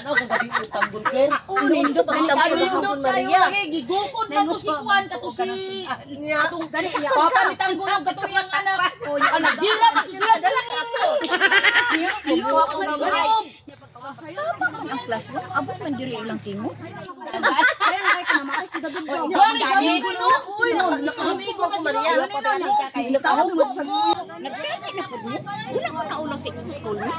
Tanaw kung gabi yung tambol, Claire. Nindot Ay, gani nindot tayo lagi. Gigukod man to si Juan, kato si atong papa ni Tanggol, ug kato iyang anak. Anak, gila man to sila. Dala ka to. Ang class mo, abot man diri ilang timo. Gani sa amigo no. Uy, no, nakaamigo ka sila. Nagtawag mo sa Nagpili na pud mo. Wala ko naulaw sa school mo.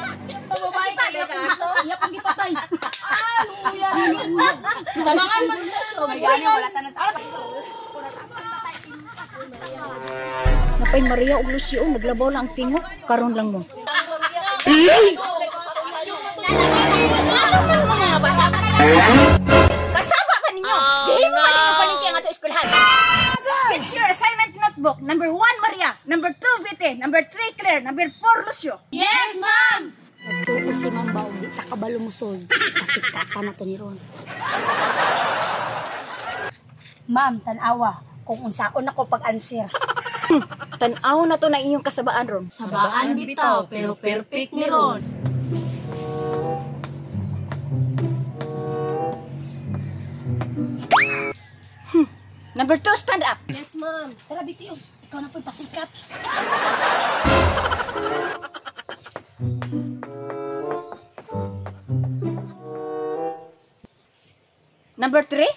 Babae ka ka ato. Iya pang gipatay. Ah, luya. Tamangan man sila. Napay Maria ug Lucio naglabaw lang ang tingo karon lang mo. Mga bata. Kasaba ba ninyo? Gihimo man ninyo palengke ang ato eskwelahan. Fix your assignment notebook. Number 1, Maria. Number 2, Vite. Number 3, Claire. Number 4, Lucio. Yes, ma'am! Nagtuo si Ma'am Bao, di ta kabalo musol. Pasikata na to ni Ron. Ma'am, tanawa kung unsaon ako pag-answer. Tan-aw na to na inyong kasabaan ron. Sabaan bitaw, pero perfect ni Ron. Number 2, stand up. Yes, ma'am. Tara, Biti, oh. Ikaw na po'y pasikat. Number 3,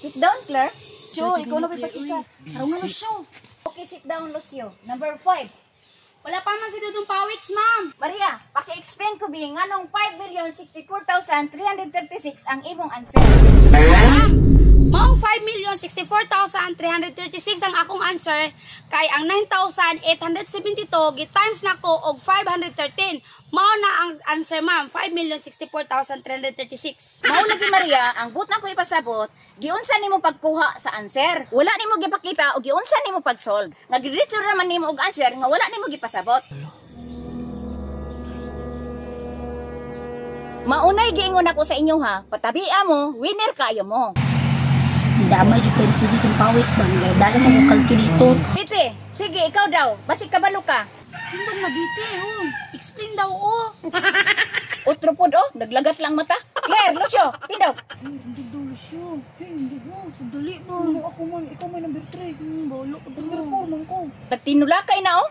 sit down, Claire. Cho, ikaw na po'y pasikat. Araw nga, Lucio. Okay, sit down, Lucio. Number 5, Wala pa man si Dudong Pawiks, ma'am. Maria, paki-explain ko bi nganong 5,064,336 ang imong answer. Ma'am, maong 5,064,336 ang akong answer kay ang 9,872 gi-times nako og 513. Mao na ang answer, ma'am, 5,064,336. Mao lagi, Maria, ang but na ko ipasabot, giunsa nimo pagkuha sa answer. Wala nimo gipakita o giunsa nimo pag-solve. Nga gidiretso naman nimo og answer nga wala nimo gipasabot. Maunay giingon ako sa inyo ha, patabia mo, winner kayo mo. Damay jud kayo si Dudong Pawiks ba? Dala mo og calculator. Pite, sige ikaw daw, basig kabalo ka. Tindog na Biti, oh. Explain daw, oh. Utro pod oh, naglagat lang mata. Claire, Lucio, tindaw. Tindog daw, Lucio. Dali ba? Ako man, ikaw may number 3. Balo ka Number 4 man ko. Nagtinulakay na oh.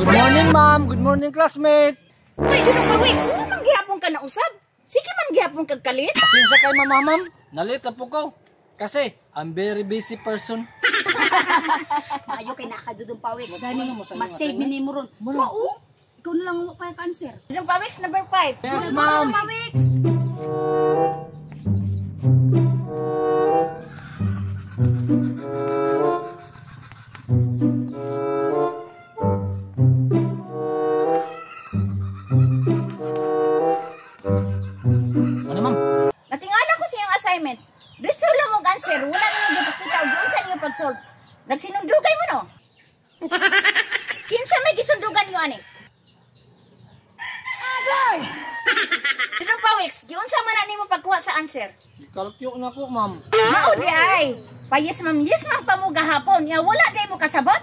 Good morning, ma'am. Good morning, classmate. Ay, Dudong Pawiks, wala man gihapon ka na usab. Sige man gihapon kag kalit. Pasensya kay mama, ma'am. Nalate na po ko. Kasi, I'm very busy person. Maayo kay naka Dudong Pawiks. Gani, mas-save ni mo ron. Mao, ikaw na lang ang pa yung answer. Dudong Pawiks, number 5. Yes, ma'am. Pawiks. Ano, ma'am? Natingala ko sa iyong assignment. Diretso lang og answer, wala nimo gipakita og giunsa niyo pag-solve. Nagsinundugay mo no? Kinsa may gisundugan niyo ani? Agay. Dudong Pawiks, giunsa man na nimo pagkuha sa answer? Kalkyo na ko, ma'am. Mao di ay. Pa yes ma'am, yes ma'am pa mo gahapon. Ya wala di mo kasabot.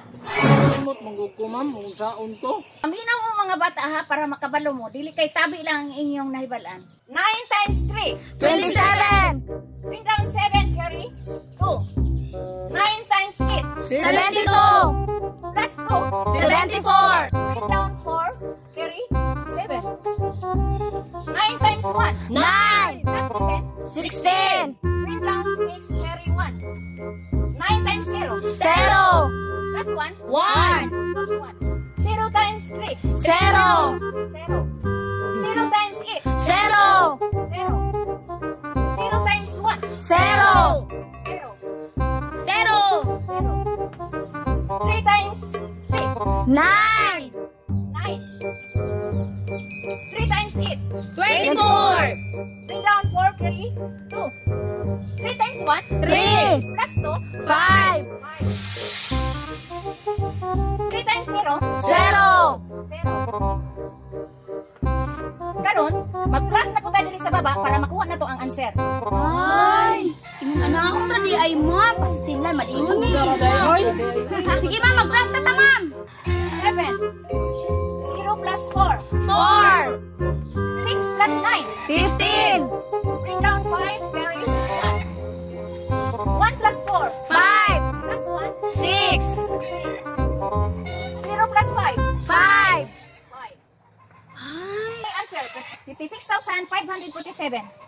Kamot, manggo ko, ma'am. Kung saon to. Aminaw mo mga bata ha para makabalo mo. Dili kay tabi lang ang inyong nahibalan. 9 times 3. 27! Bring down 7, carry 2. 9 times 8. 72! Plus 2. 74! Bring down 4, carry 7. 9 times 1. 9! Plus 7. 16! Bring down 6, carry 1. 9 times 0. 0! Plus 1. 1! Plus 1. 0 times 3. 0! 0. 0 times 8. 0! 0. 0 times 1. 0! 0. 0! 0. 3 times 3. 9! 9. 3 times 8. 24! Bring down 4, carry 2. 3 times 1. 3! Plus 2. 5! 5. 3 times 0. 0! 0. Karon, mag-plus na po tayo diri sa baba para makuha na to ang answer. Ay, ingon ana ra di ay ma, pastilan malingog jud. Sige ma'am, mag-class na ta ma'am. 7. 0 plus 4. 4! 56,547.